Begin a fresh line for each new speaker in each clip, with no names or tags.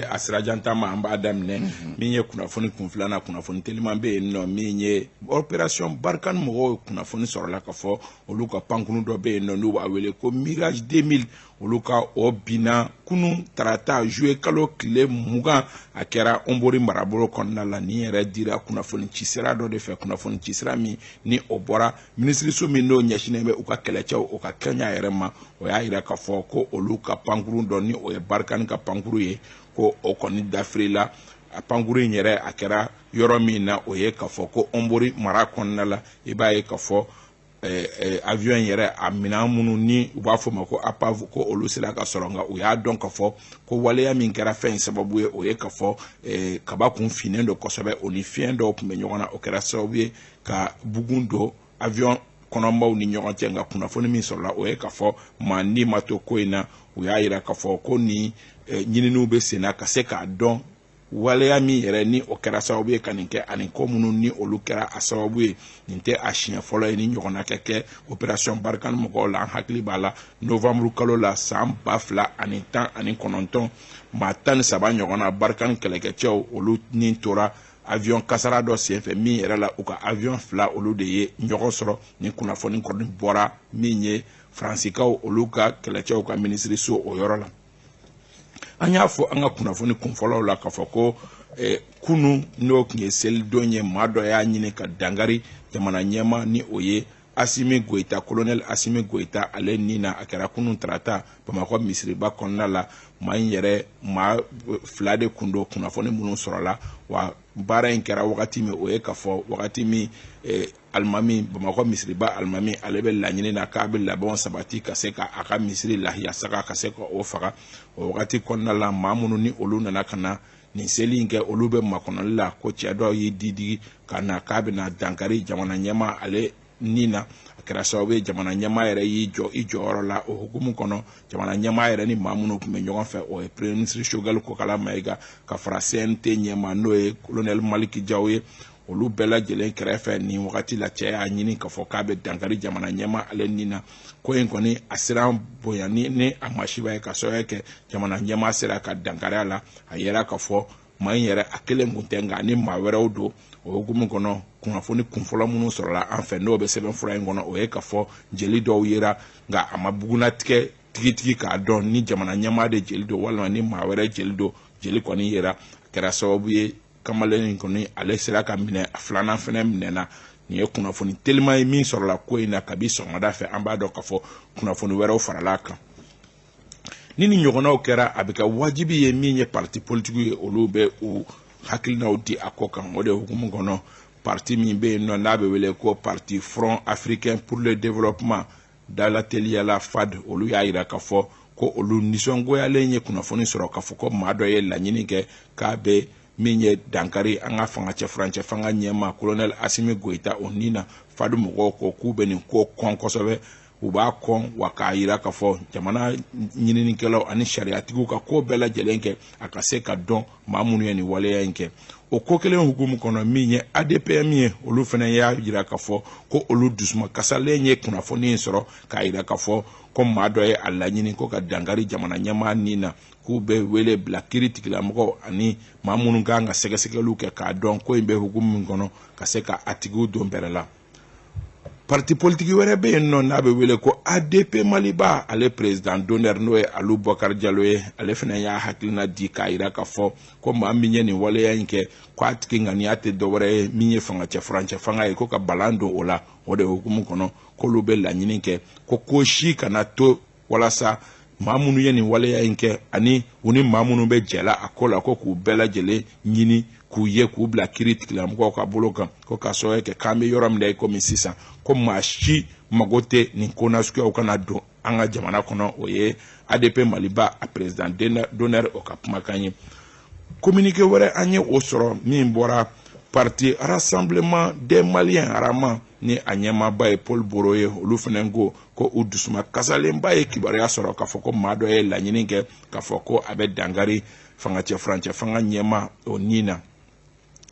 A sirajan taama, an b'a daminɛ min ye kunnafoni kun filanan, kunnafoni teliman bɛ yen nɔ, min ye opération Barkhane mɔgɔw kunnafoni sɔrɔla ka fɔ olu ka pankuru dɔ bɛ yen nɔ, n'u b'a wele ko Mirage 2000, olu ka o binna kunun tarata juillet kalo tile 20. A kɛra Hombori marabolo kɔnɔna la. Nin yɛrɛ dira kunnafoni cisira dɔ de fɛ, kunnafoni cisira min ni o bɔra minisiriso min n'o ɲɛsinnen bɛ u ka kɛlɛcɛw o ka kɛɲa yɛrɛ ma. O y'a yira k'a fɔ ko olu ka pankuru dɔ, ni o ye Barkhane ka pankuru ye, ko o kɔni dafirila. A pankuru in yɛrɛ, a kɛra yɔrɔ min na, o ye k'a fɔ ko Hombori mara kɔnɔna la. I b'a ye k'a fɔ avion in yɛrɛ, a minɛn minnu ni u b'a fɔ ma ko épave, ko olu sera ka sɔrɔ. Nka u y'a dɔn k'a fɔ ko waleya min kɛra fɛn in sababu ye, o ye k'a fɔ kaba kun finnen don kosɛbɛ, o ni fiɲɛ dɔw tun bɛ ɲɔgɔn na, o kɛra sababu ye ka bugun don avion kɔnɔmaw ni ɲɔgɔn cɛ. Nka kunnafoni min sɔrɔla, o ye k'a fɔ maa ni ma to ko in na. U y'a yira k'a fɔ ko nin ɲininiw bɛ sen na ka se k'a dɔn waleya min yɛrɛ ni o kɛra sababu ye ka nin kɛ, ani ko minnu ni olu kɛra a sababu ye. Nin tɛ a siɲɛ fɔlɔ ye ni ɲɔgɔnna kɛ kɛ opération Barkhane mɔgɔw la. An hakili b'a la, novembre kalo la san 2019, maa 13 ɲɔgɔnna Barkhane kɛlɛkɛcɛw, olu ni tora avion kasara dɔ senfɛ, min yɛrɛ la u ka avion fila, olu de ye ɲɔgɔn sɔrɔ. Ni kunnafoni kɔni bɔra min ye Faransikaw olu ka kɛlɛcɛw ka minisiriso o yɔrɔ la. An y'a fɔ an ka kunnafoni kunfɔlɔw la k'a fɔ ko kunun, n'o tun ye selidon ye, maa dɔ y'a ɲini ka dankari jamana ɲɛma, ni o ye Assimi Goïta, colonel Assimi Goïta, ale ni na. A kɛra kunun tarata Bamakɔ misiriba kɔnɔna la. Maa in yɛrɛ, maa fila de kun don, kunnafoni minnu sɔrɔla. Wa baara in kɛra wagati min, o ye k'a fɔ wagati min alimami, Bamakɔ misiriba alimami, ale bɛ laɲini na k'a bɛ labɛnw sabati ka se ka a ka misiri lahiya saga ka se ka o faga. O wagati kɔnɔna la, maa minnu ni olu nana ka na nin seli in kɛ, olu bɛ makɔnɔli la, ko cɛ dɔ y'i didigi ka na k'a bɛna dankari jamana ɲɛmaa ale ni na. A kɛra sababu ye jamana ɲɛmaa yɛrɛ y'i jɔ i jɔyɔrɔ la. O hukumu kɔnɔ, jamana ɲɛmaa yɛrɛ ni maa minnu tun bɛ ɲɔgɔn fɛ, o ye premier ministre Choguel Kokalla Maïga ka fara CNT ɲɛmaa, n'o ye colonel Malick Diaw ye, olu bɛɛ lajɛlen kɛrɛfɛ. Nin wagati la, cɛ y'a ɲini k'a fɔ k'a bɛ dankari jamana ɲɛmaa ale ni na. Ko in kɔni, a siran bonya ni a masiba ye, ka sababu kɛ jamana ɲɛmaa sera ka dankari a la. A yɛrɛ k'a fɔ maa in yɛrɛ, a kelen kun tɛ, nka ni maa wɛrɛw don. O hukumu kɔnɔ, kunnafoni kunfɔlɔ minnu sɔrɔla an fɛ, n'o bɛ sɛbɛn fura in kɔnɔ, o ye k'a fɔ jeli dɔw yera, nka a ma bugunnatigɛ tigitigi k'a dɔn ni jamana ɲɛmaa de jeli don walima ni maa wɛrɛ jeli don. Jeli kɔni yera, a kɛra sababu ye kamalen in kɔni, ale sera ka minɛ, a filanan fɛnɛ minɛna. Nin ye kunnafoni teliman ye min sɔrɔla ko in na kabi sɔgɔmada fɛ. An b'a dɔn k'a fɔ kunnafoni wɛrɛw farala a kan. Ni ɲɔgɔnnaw kɛra, a bɛ kɛ wajibi ye min ye parti politique ye, olu bɛ u hakilinaw di a ko kan. O de hukumu kɔnɔ, parti min bɛ yen nɔ, n'a bɛ wele ko parti Front africain pour le développement, dala teliyala FAD, olu y'a yira k'a fɔ ko olu nisɔngoyalen ye kunnafoni sɔrɔ k'a fɔ ko maa dɔ ye laɲini kɛ k'a bɛ min ye dankari an ka fanga cɛ furancɛ fanga ɲɛma colonel Assimi Goïta o ni na. FAD mɔgɔw ko k'u bɛ nin ko kɔn kosɛbɛ, u b'a kɔn wa k'a yira k'a fɔ jamana ɲininikɛlaw ani sariyatigiw ka ko bɛɛ lajɛlen kɛ a ka se ka dɔn maa minnu ye nin waleya in kɛ. O ko kelen hukumu kɔnɔ, min ye ADPM ye, olu fana y'a yira k'a fɔ ko olu dusuma kasalen ye kunnafoni in sɔrɔ k'a yira k'a fɔ ko maa dɔ ye a laɲini ko ka dankari jamana ɲɛmaa nin na, k'u bɛ wele bila kiiri tigilamɔgɔw ani maa minnu kan ka sɛgɛsɛgɛliw kɛ k'a dɔn ko in bɛ hukumu min kɔnɔ, ka se ka a tigiw don bɛrɛ la. Parti politique wɛrɛ bɛ yen nɔ, n'a bɛ wele ko ADP Maliba, ale président d'honneur, n'o ye Alu Bɔkari Jalo ye, ale fana y'a hakilina di k'a yira k'a fɔ ko maa min ye nin waleya in kɛ, ko a tigi ŋaniya tɛ dɔwɛrɛ ye min ye fanga cɛ furancɛ fanga ye, ko ka balan don o la. O de hukumu kɔnɔ, k'olu bɛ laɲini kɛ ko si kana to walasa maa minnu ye nin waleya in kɛ ani u ni maa minnu bɛ jɛla a ko la, ko k'u bɛɛ lajɛlen ɲini k'u ye k'u bila kiiri tigilamɔgɔw ka bolo kan, ko k'a sababu kɛ k'an bɛ yɔrɔ min na i komi sisan, ko maa si mago tɛ nin ko nasuguyaw kana don an ka jamana kɔnɔ. O ye ADP Maliba a président d'honneur o ka kumakan ye. Communiqué wɛrɛ, an ye o sɔrɔ min bɔra parti Rassemblement des Maliens, RAMA, ni a ɲɛmaaba ye Paul Boro ye. Olu fana ko ko u dusuma kasalenba ye kibaruya sɔrɔ k'a fɔ ko maa dɔ ye laɲini kɛ k'a fɔ ko a bɛ dankari fanga cɛ furancɛ fanga ɲɛma o nin na.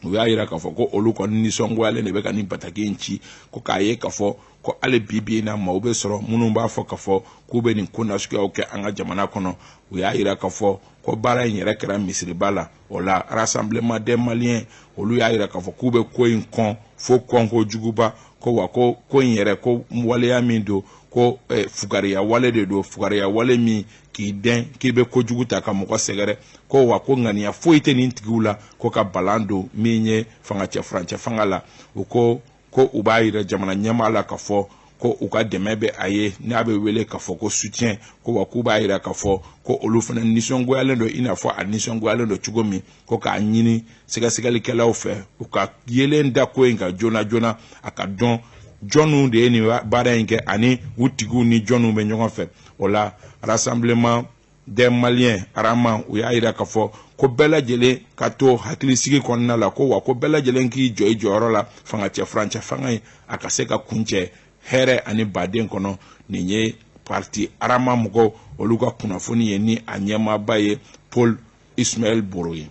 U y'a yira k'a fɔ ko olu kɔni nisɔngoyalen de bɛ ka nin bataki in ci, ko k'a ye k'a fɔ ko hali bi bi in na maaw bɛ sɔrɔ minnu b'a fɔ k'a fɔ k'u bɛ nin ko nasuguyaw kɛ an ka jamana kɔnɔ. U y'a yira k'a fɔ ko baara in yɛrɛ kɛra misiriba la. O la, Rassemblement des Maliens, olu y'a yira k'a fɔ k'u bɛ ko in kɔn fo kɔnko juguba, ko wa ko ko in yɛrɛ, ko waleya min don, ko fugariya wale de don, fugariya wale min k'i dɛn k'i bɛ kojugu ta ka mɔgɔ sɛgɛrɛ, ko wa ko ŋaniya foyi tɛ nin tigiw la ko ka balan don min ye fanga cɛ furancɛ fanga la. U ko ko u b'a yira jamana ɲɛmaa la k'a fɔ ko u ka dɛmɛ bɛ a ye, n'a bɛ wele k'a fɔ ko soutien, ko wa k'u b'a yira k'a fɔ ko olu fana nisɔngoyalen don i n'a fɔ a nisɔngoyalen don cogo min, ko k'a ɲini sɛgɛsɛgɛlikɛlaw fɛ u ka yelen da ko in kan joona joona, a ka dɔn jɔnniw de ye nin baara in kɛ ani u tigiw ni jɔnniw bɛ ɲɔgɔn fɛ. O la, Rassemblement des Maliens, Arama, u y'a yira k'a fɔ ko bɛɛ lajɛlen ka to hakilisigi kɔnɔna la, ko wa ko bɛɛ lajɛlen k'i jɔ i jɔyɔrɔ la, fanga cɛ furancɛ fanga in a ka se ka kuncɛ hɛrɛ ani baden kɔnɔ. Nin ye parti Arama mɔgɔw olu ka kunnafoni ye, ni a ɲɛmaaba ye Paul Ismaël Boro ye.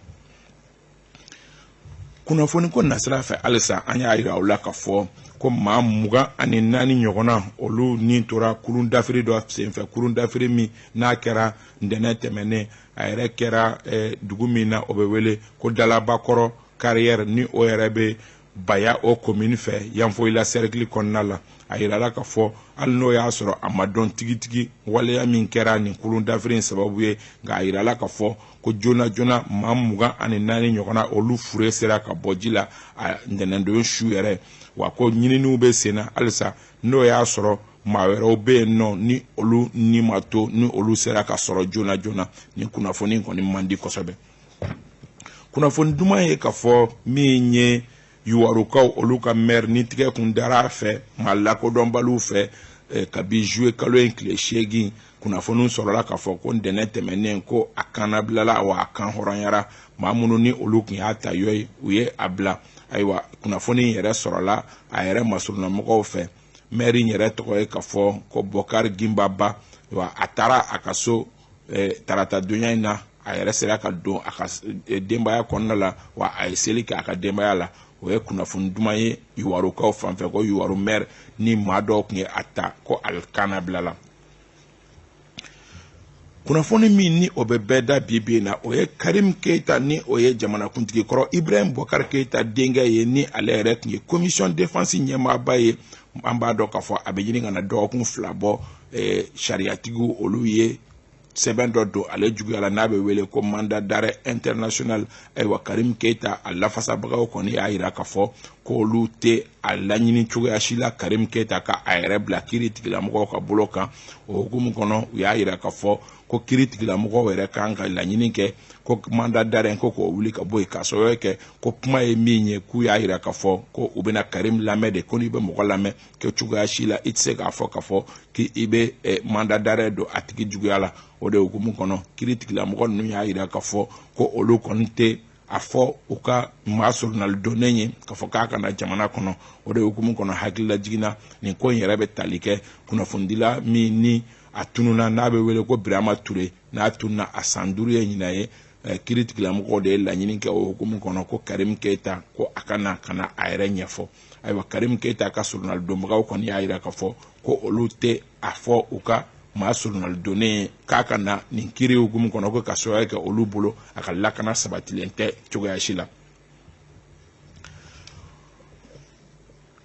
Kunnafoni ko nasira fɛ, halisa an y'a yira aw la k'a fɔ ko maa 24 ɲɔgɔnna, olu ni tora kurun dafiri dɔ senfɛ, kurun dafiri min n'a kɛra ntɛnɛn tɛmɛnen. A yɛrɛ kɛra dugu min na, o bɛ wele ko Dalabakɔrɔ Carrière, ni o yɛrɛ bɛ Baya o commune fɛ, Yanfolila cercle kɔnɔna la. A yirala k'a fɔ hali n'o y'a sɔrɔ a ma dɔn tigitigi waleya min kɛra nin kurun dafiri in sababu ye, nka a yirala k'a fɔ ko joona joona maa 24 ɲɔgɔnna, olu fure sera ka bɔ ji la a ntɛnɛndon su yɛrɛ. Wa ko ɲininiw bɛ sen na halisa, n'o y'a sɔrɔ maa wɛrɛw bɛ yen nɔ ni olu ni ma to, ni olu sera ka sɔrɔ joona joona. Nin kunnafoni kɔni man di kosɛbɛ. Kunnafoni duman ye k'a fɔ min ye Yuwarukaw olu ka maire ni tigɛ kun dara a fɛ maa lakodɔnbaliw fɛ kabi juillet kalo in tile 8, kunnafoniw sɔrɔla k'a fɔ ko ntɛnɛn tɛmɛnen ko a kannabilala, wa a kan hɔrɔnyara. Maa minnu ni olu tun y'a ta yɔyi, u ye a bila. Ayiwa, kunnafoni yɛrɛ sɔrɔla a yɛrɛ masurunnamɔgɔw fɛ. Maire in yɛrɛ tɔgɔ ye k'a fɔ ko Bɔkari Ginbaba. Wa a taara a ka so tarata donya in na, a yɛrɛ sera ka don a ka denbaya kɔnɔna la, wa a ye seli kɛ a ka denbaya la. O ye kunnafoni duman ye Yuwarukaw fan fɛ, ko Yuwaru maire ni maa dɔw tun ye a ta, ko a kanna bila la. Kunnafoni min ni o bɛ bɛɛ da bi bi in na, o ye Karim Keita, ni o ye jamanakuntigi kɔrɔ Ibrahim Boubacar Keita denkɛ ye, ni ale yɛrɛ tun ye commission défense ɲɛmaaba ye. An b'a dɔn k'a fɔ a bɛ ɲini ka na dɔgɔkun 2 bɔ, sariyatigiw olu ye sɛbɛn dɔ don ale juguya la n'a bɛ wele ko mandat d'arrêt international. Ayiwa, Karim Keita a lafasabagaw kɔni y'a yira k'a fɔ k'olu tɛ a laɲini cogoya si la Karim Keita ka a yɛrɛ bila kiiri tigilamɔgɔw ka bolo kan. O hukumu kɔnɔ, u y'a yira k'a fɔ ko kiiri tigilamɔgɔw yɛrɛ kan ka laɲini kɛ ko mandat d'arrêt ko k'o wuli ka bɔ yen, k'a sababu kɛ ko kuma ye min ye, k'u y'a yira k'a fɔ ko u bɛna Karim lamɛn de, ko n'i bɛ mɔgɔ lamɛn kɛ cogoya si la, i tɛ se k'a fɔ k'a fɔ k'i bɛ mandat d'arrêt don a tigi juguya la. O de hukumu kɔnɔ, kiiri tigilamɔgɔ ninnu y'a yira k'a fɔ ko olu kɔni tɛ a fɔ u ka maa soronalidonnen ye k'a fɔ k'a kana jamana kɔnɔ. O de hukumu kɔnɔ, hakilila jiginna nin ko in yɛrɛ bɛ tali kɛ kunnafonidila min ni a tununna, n'a bɛ wele ko Birama Ture, n'a tununna a san 5 ye ɲinan ye. Kiiri tigilamɔgɔw de ye laɲini kɛ o hukumu kɔnɔ ko Karim Keita ko a ka na ka na a yɛrɛ ɲɛfɔ. Ayiwa, Karim Keita ka soronalidonbagaw kɔni y'a yira k'a fɔ ko olu tɛ a fɔ u ka maa soronalidonnen ye k'a ka na nin kiiri hukumu kɔnɔ, ko ka sababu kɛ olu bolo a ka lakana sabatilen tɛ cogoya si la.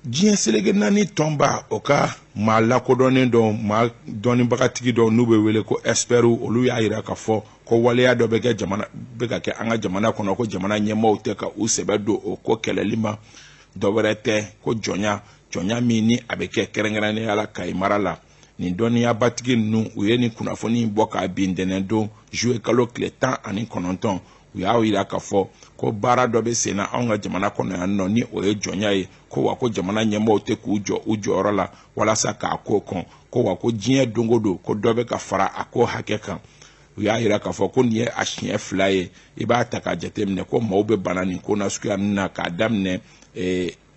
Diɲɛ seleke naani tɔnba o ka maa lakodɔnnen dɔw, maa dɔnnibagatigi dɔw n'u bɛ wele ko experts, olu y'a yira k'a fɔ ko waleya dɔ bɛ kɛ jamana bɛ ka kɛ an ka jamana kɔnɔ, ko jamana ɲɛmaaw tɛ ka u sɛbɛ don o ko kɛlɛli ma. Dɔ wɛrɛ tɛ ko jɔnya, jɔnya min ni a bɛ kɛ kɛrɛnkɛrɛnnenya la Kayi mara la. Nin dɔnniyabatigi ninnu, u ye nin kunnafoni bɔ k'a bin ntɛnɛn don juillet kalo tile 19. U y'a yira k'a fɔ ko baara dɔ bɛ sen na anw ka jamana kɔnɔ yan nɔ, ni o ye jɔnya ye, ko wa ko jamana ɲɛmaaw tɛ k'u jɔ u jɔyɔrɔ la walasa k'a ko kɔn, ko wa ko diɲɛ don o don ko dɔ bɛ ka fara a ko hakɛ kan. U y'a yira k'a fɔ ko nin ye a siɲɛ 2 ye. I b'a ta k'a jateminɛ ko maaw bɛ bana nin ko nasuguya ninnu na k'a daminɛ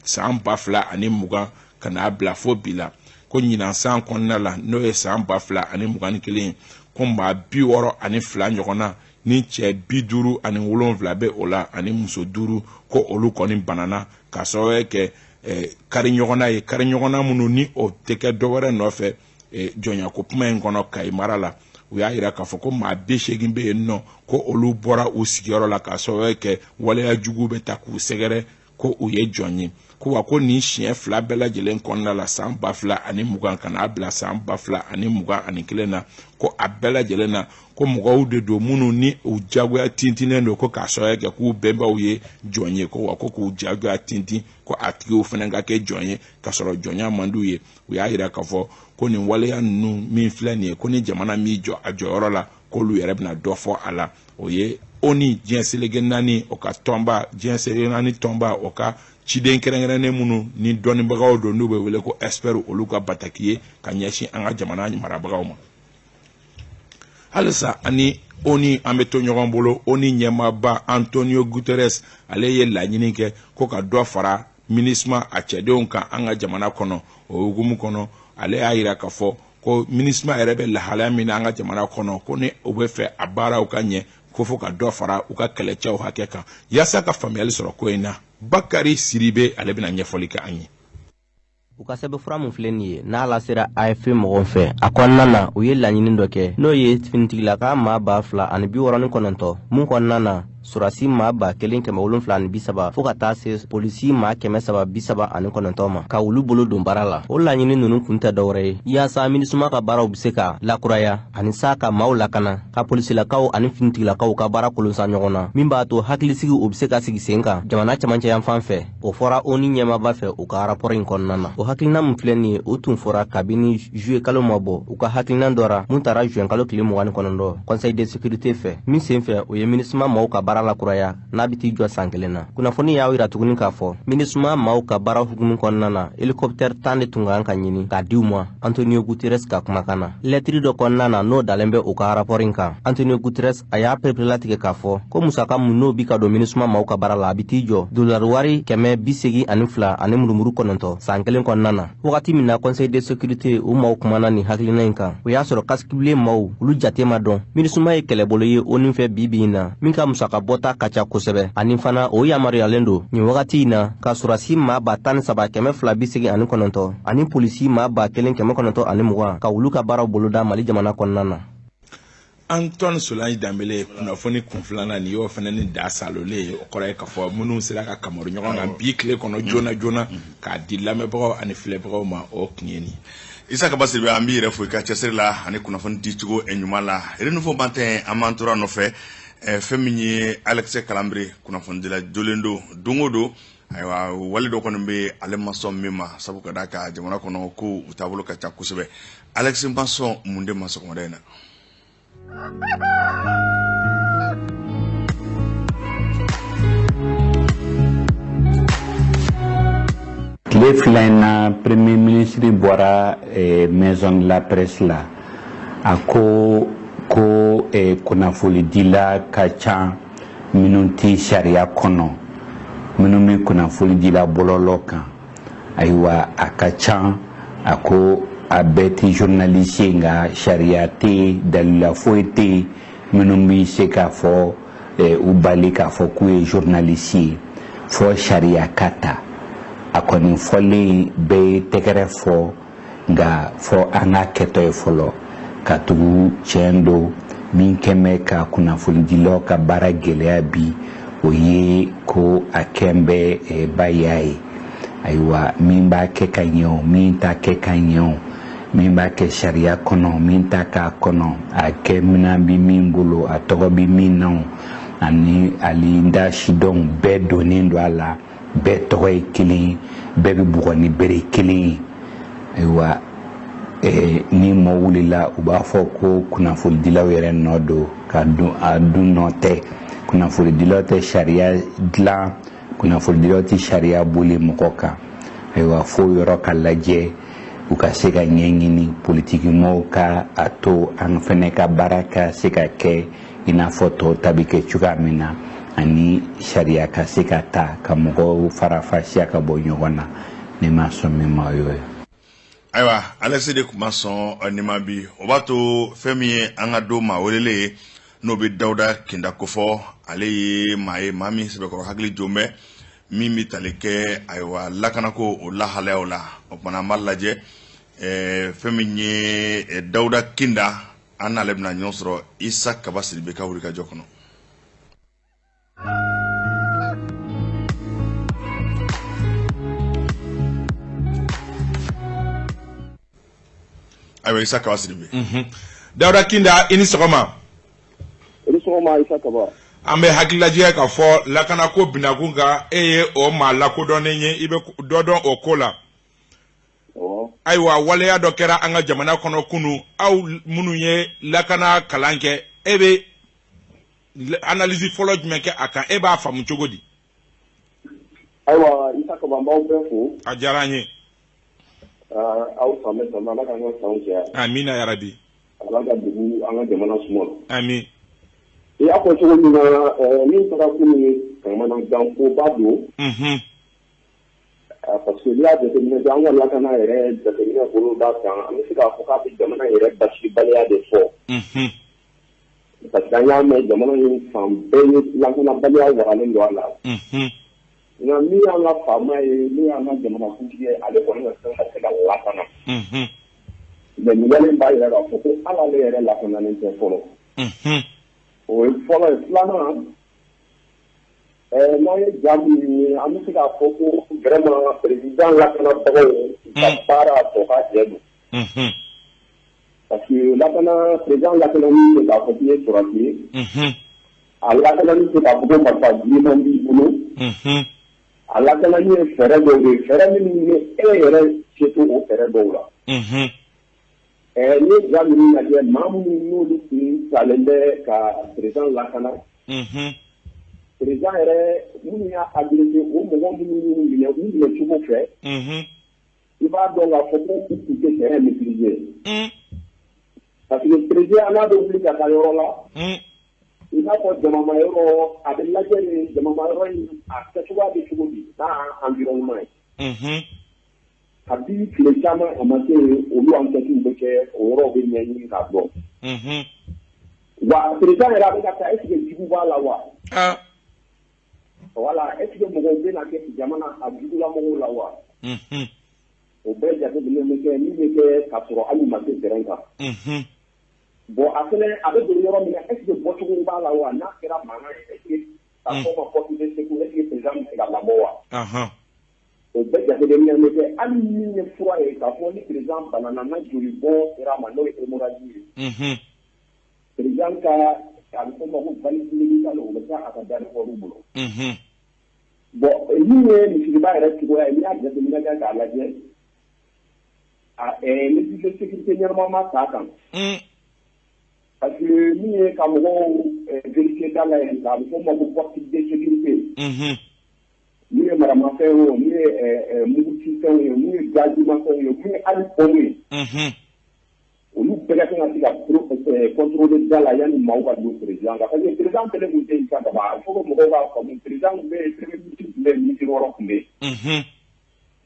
san 2020 ka n'a bila fo bi la, ko ɲinan san kɔnɔna la, n'o ye san 2021 ye, ko maa 62 ɲɔgɔnna Ni cɛ 57 bɛ o la ani muso 5, ko olu kɔni banana k'a sababu kɛ kari ɲɔgɔnna ye, kari ɲɔgɔnna minnu ni o tɛ kɛ dɔwɛrɛ nɔfɛ jɔnyako kuma in kɔnɔ Kayi mara la. U y'a yira k'a fɔ ko maa 80 bɛ yen nɔ, ko olu bɔra u sigiyɔrɔ la k'a sababu kɛ waleya jugu bɛ ta k'u sɛgɛrɛ ko u ye jɔn ye. Ko wa ko nin siɲɛ 2 bɛɛ lajɛlen kɔnɔna la, san 2020 ka n'a bila san 2021 na, ko a bɛɛ lajɛlen na ko mɔgɔw de don minnu ni u jagoya tintinnen don, ko k'a sababu kɛ k'u bɛnbaw ye jɔn ye, ko wa ko k'u jagoya tintin ko a tigiw fana ka kɛ jɔn ye k'a sɔrɔ jɔnya man d'u ye. U y'a yira k'a fɔ ko nin waleya ninnu min filɛ nin ye, ko ni jamana m'i jɔ a jɔyɔrɔ la, k'olu yɛrɛ bɛna dɔ fɔ a la. O ye ONU diɲɛ seleke 4 o ka tɔnba, diɲɛ seleke 4 tɔnba o ka ciden kɛrɛnkɛrɛnnen minnu ni dɔnnibagaw don n'u bɛ wele ko experts, olu ka bataki ye ka ɲɛsin an ka jamana marabagaw ma. Halisa ani ONU an bɛ to ɲɔgɔn bolo. ONU ɲɛmaaba Antonio Guterres, ale ye laɲini kɛ ko ka dɔ fara MINUSMA a cɛdenw kan an ka jamana kɔnɔ. O hukumu kɔnɔ, ale y'a yira k'a fɔ ko MINUSMA yɛrɛ bɛ lahalaya min na an ka jamana kɔnɔ, ko ni u bɛ fɛ a baaraw ka ɲɛ, ko fo ka dɔ fara u ka kɛlɛcɛw hakɛ kan. Yaasa ka faamuyali sɔrɔ ko in na, Bakari Siribe, ale bɛna ɲɛfɔli kɛ an ye.
U ka sɛbɛnfura min filɛ nin ye, n'a lasera AFP mɔgɔw fɛ, a kɔnɔna na u ye laɲini dɔ kɛ, n'o ye finitigilaka maa 2069, mun kɔnɔna na sɔrɔdasi maa 1730 fo ka taa se polisi maa 339 ma, ka olu bolo don baara la. O laɲini ninnu kun tɛ dɔwɛrɛ ye yaasa MINUSMA ka baaraw bɛ se ka lakuraya ani sa ka maaw lakana, ka polisilakaw ani finitigilakaw ka baara kolonsa ɲɔgɔn na, min b'a to hakilisigi u bɛ se ka sigi sen kan jamana cɛmancɛ yanfan fɛ. O fɔra ONU ɲɛmaaba fɛ u ka rapport in kɔnɔna na. O hakilina min filɛ nin ye, o tun fɔra kabini juillet kalo ma bɔ u ka hakilina dɔ ra mun taara juin kalo tile 29 conseil de sécurité fɛ, min sen fɛ o ye MINUSMA maaw ka baara lakuraya n'a bɛ t'i jɔ san 1 na. Kunnafoni y'a yira tuguni k'a fɔ MINUSMA maaw ka baara hukumu kɔnɔna na, hélicoptère 10 de tun kan ka ɲini k'a di u ma Antonio Guterres ka kumakan na. Lɛtiri dɔ kɔnɔna na n'o dalen bɛ u ka rapport in kan, Antonio Guterres a y'a pereperelatigɛ k'a fɔ ko musaka mun n'o bi ka don MINUSMA maaw ka baara la, a bɛ t'i jɔ dolari wari 182 ani murumuru 9 san 1 kɔnɔna na. Wagati min na conseil de sécurité u maaw kumana nin hakilina in kan, o y'a sɔrɔ casque bleu maaw olu jate ma dɔn. MINUSMA ye kɛlɛbolo ye ONU fɛ bi bi in na min ka musaka bɔta ka ca kosɛbɛ, ani fana o yamaruyalen don nin wagati in na ka sɔrɔdasi maa 13,289 ani polisi maa 1,920 ka olu ka baaraw boloda Mali jamana kɔnɔna na.
Antoine Solange Dembele, kunnafoni kun filanan nin y'o fana ni da salolen ye. O kɔrɔ ye k'a fɔ minnu sera ka kamaru ɲɔgɔn kan bi tile kɔnɔ joona joona k'a di lamɛnbagaw ani filɛbagaw ma, o kun ye nin.
Isa Kaba Sidibe, an b'i yɛrɛ fo i ka cɛsiri la ani kunnafoni dicogo ɲuman la. Renouveau Matin, an b'an tora nɔfɛ. Fɛn min ye Alex Kalanbiri, kunnafonidila jolen don don o don. Ayiwa, wale dɔ kɔni bɛ ale ma sɔn min ma, sabu ka d'a kan jamana kɔnɔ ko u taabolo ka ca kosɛbɛ. Alex ma sɔn mun de ma sɔgɔmada in na?
Tile 2 in na, premier ministre bɔra maison de la presse la, a ko ko kunnafonidila ka ca minnu tɛ sariya kɔnɔ, minnu bɛ kunnafoni dila bɔlɔlɔ kan. Ayiwa, a ka ca, a ko a bɛɛ tɛ journaliste ye, nka sariya tɛ yen, dalila foyi tɛ yen minnu bɛ se k'a fɔ u bali k'a fɔ k'u ye journaliste ye, fɔ sariya ka ta. A kɔni fɔlen bɛɛ ye tɛgɛrɛ fɔ, nka fɔ an ka kɛtɔ ye fɔlɔ, ka tugu tiɲɛ don min kɛn bɛ ka kunnafonidilaw ka baara gɛlɛya bi, o ye ko a kɛn bɛ baya ye. Ayiwa, min b'a kɛ ka ɲɛ o, min t'a kɛ ka ɲɛ o, min b'a kɛ sariya kɔnɔ, min t'a k'a kɔnɔ, a kɛ minɛn bɛ min bolo, a tɔgɔ bɛ min na o, ani hali n t'a si dɔn, bɛɛ donnen don a la, bɛɛ tɔgɔ ye kelen ye, bɛɛ bɛ bugɔ ni bere kelen ye. Ayiwa, ni mɔɔ wulila, u b'a fɔ ko kunnafonidilaw yɛrɛ nɔ don, ka dun a dun nɔ tɛ. Kunnafonidilaw tɛ sariya dilan, kunnafonidilaw tɛ sariya boli mɔgɔ kan. Ayiwa, fo yɔrɔ ka lajɛ, u ka se ka ɲɛɲini, politikimɔgɔw ka a to an fɛnɛ ka baara ka se ka kɛ i n'a fɔ tɔw ta bɛ kɛ cogoya min na, ani sariya ka se ka ta ka mɔgɔw farafasiya ka bɔ ɲɔgɔn na. Ne ma sɔn min ma, o y'o ye.
Ayiwa, Alex de tun ma sɔn nin ma bi. O b'a to fɛn min ye an ka don maa welelen ye, N'o bɛ Dawuda Kinda kofɔ, ale ye maa ye, maa min sɛbɛkɔrɔ hakili jɔn bɛ min bɛ tali kɛ ayiwa lakanako o lahalayaw la. O kumana an b'a lajɛ fɛn min ye Dawuda Kinda, an n'ale bɛna ɲɔgɔn sɔrɔ Isa Kaba Sidibe ka wulikajɔ kɔnɔ. Ayiwa Isa Kaba Sidibe.
Dawuda Kinda, i ni sɔgɔma.
I ni sɔgɔma Isa Kaba.
An bɛ hakililajigin k'a fɔ lakanako binakun kan, e ye o maa lakodɔnnen ye, i bɛ dɔ dɔn o ko la. Ayiwa, waleya dɔ kɛra an ka jamana kɔnɔ kunu. Aw minnu ye lakana kalan kɛ, e bɛ analyse fɔlɔ jumɛn kɛ a kan? E b'a faamu cogo di?
Ayiwa Isa Kaba, n b'aw bɛɛ fo.
A diyara an ye.
Aw san bɛ san, Ala k'an ka sanw caya.
Amina yarabi.
Ala ka dugu an ka jamana suma.
Amin.
I y'a fɔ cogo min na, min taara kunun ye kamanagankoba don. Parce que n'i y'a jateminɛ kɛ, an ka lakana yɛrɛ jateminɛ bolo da kan, an bɛ se k'a fɔ k'a bɛ jamana yɛrɛ basigibaliya de fɔ. Parce que an y'a mɛn jamana in fan bɛɛ ye lakanabaliya waralen don a la. Nka min y'an ka faama ye, min y'an ka jamanakuntigi ye, ale kɔni ka kan ka se ka lakana. Mais nin wale in b'a jira k'a fɔ ko hali ale yɛrɛ lakanalen tɛ fɔlɔ. O ye fɔlɔ ye. Filanan, n'an ye ja min ye, an bɛ se k'a fɔ ko vraiment président lakanabagaw ka baara tɔ ka jɛ don. Parce que lakana président lakanani tɛ k'a fɔ k'i ye sɔrɔdasi ye. A lakanani tɛ k'a fɔ ko marifa giriman b'i bolo. A lakanani ye fɛɛrɛ dɔw de ye, fɛɛrɛ minnu ye e yɛrɛ se t'o o fɛɛrɛ dɔw la. N'i ye ja ninnu lajɛ, maa minnu n'olu tun talen bɛ ka président lakana, président yɛrɛ minnu y'a agressé, o mɔgɔ minnu y'u minɛ, u minɛ cogo fɛ, i b'a dɔn k'a fɔ ko u tun tɛ terrain maîtriser. Parce que président n'a bɛ wuli ka taa yɔrɔ la, i n'a fɔ jamama yɔrɔ, a bɛ lajɛ ni jamama yɔrɔ in a kɛcogoya bɛ cogo di n'a environnement ye. Kabi tile caman a ma se yen, olu enquête bɛ kɛ, o yɔrɔ bɛ ɲɛɲini k'a dɔn. Wa président yɛrɛ a bɛ ka taa, est ce que jugu b'a la wa? Voilà, est ce que mɔgɔw bɛna kɛ jamana a jugulamɔgɔw la wa? O bɛɛ jateminɛ bɛ kɛ min bɛ kɛ k'a sɔrɔ hali ma se terrain kan. Bon, a fɛnɛ a bɛ don yɔrɔ min na, est ce que bɔcogo b'a la wa? N'a kɛra mankan ye, est ce que a fɔ ma porte de secours, est ce que président bɛ se ka labɔ wa? O bɛɛ jateminɛ bɛ kɛ. Hali min ye fura ye k'a fɔ ni président banana, n'a joli bɔn sera a ma, n'o ye hémorragie ye, président ka a bɛ fɔ o ma ko valise médicale, o bɛ taa a ka garde corps bolo. Bon, min ye misiriba yɛrɛ cogoya ye, n'i y'a jateminɛ kɛ k'a lajɛ, a mesure de sécurité ɲɛnama ma t'a kan. Parce que min ye ka mɔgɔw vérifier da la yen, a bɛ fɔ o ma ko porte de sécurité. Min ye maramafɛn ye o, min ye mugucifɛnw ye, min ye gazimafɛnw ye, min ye hali bombe ye, olu bɛɛ ka kan ka se ka contrôler da la yanni maaw ka don président kan. Parce que président kelen tun tɛ yen sa kaban, il faut que mɔgɔw k'a faamu, président tun bɛ yen, premier ministre tun bɛ yen, ministre wɔɔrɔ tun bɛ yen.